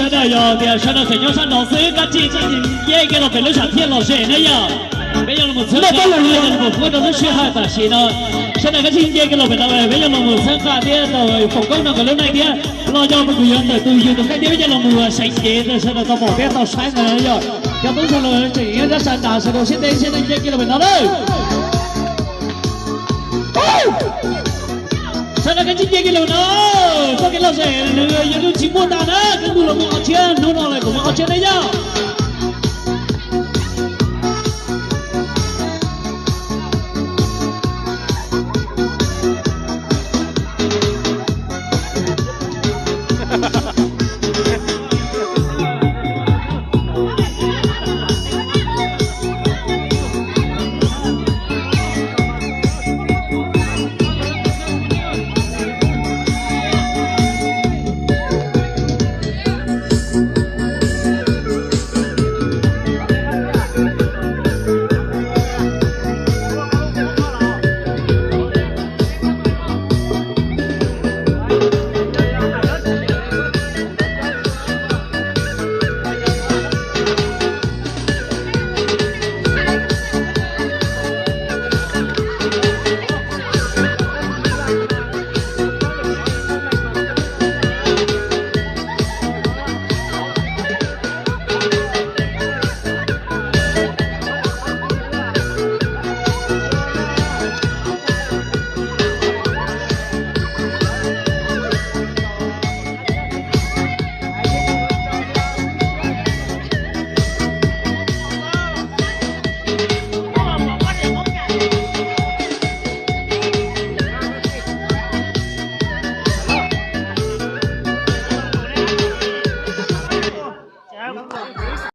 Yog tias sawv daws tseem nyob sab nraud xwb, kab tsij nce kiag los pem lub sam thiaj lom zem na yog. Peb yuav los mus txhawb nqa, yuav los mus muab rau lub sij hawm tam sim no. Sawv daws kab tsij nce kiag los pem no, peb yuav los mus txhawb nqa thiab tau foom koob rau nkawd lub neej thiab. Los yog kuv yuav tawm tus yug tus kheej thiab peb yuav los mus seev cev rau sawv daws tau pom thiab tau saib ntawd na yog. Cov tub ntxhais los tseem nyob sab nraud, sawv daws siab ntev siab ntev nce kiag los pem no na. Sawv daws kab tsij nce kiag los no, txoj kev lom zem nws yog lub tsis muaj tas na, koj mus los mus qhov tshiab, hnub no lawm kuv mus qhov tshiab na yog.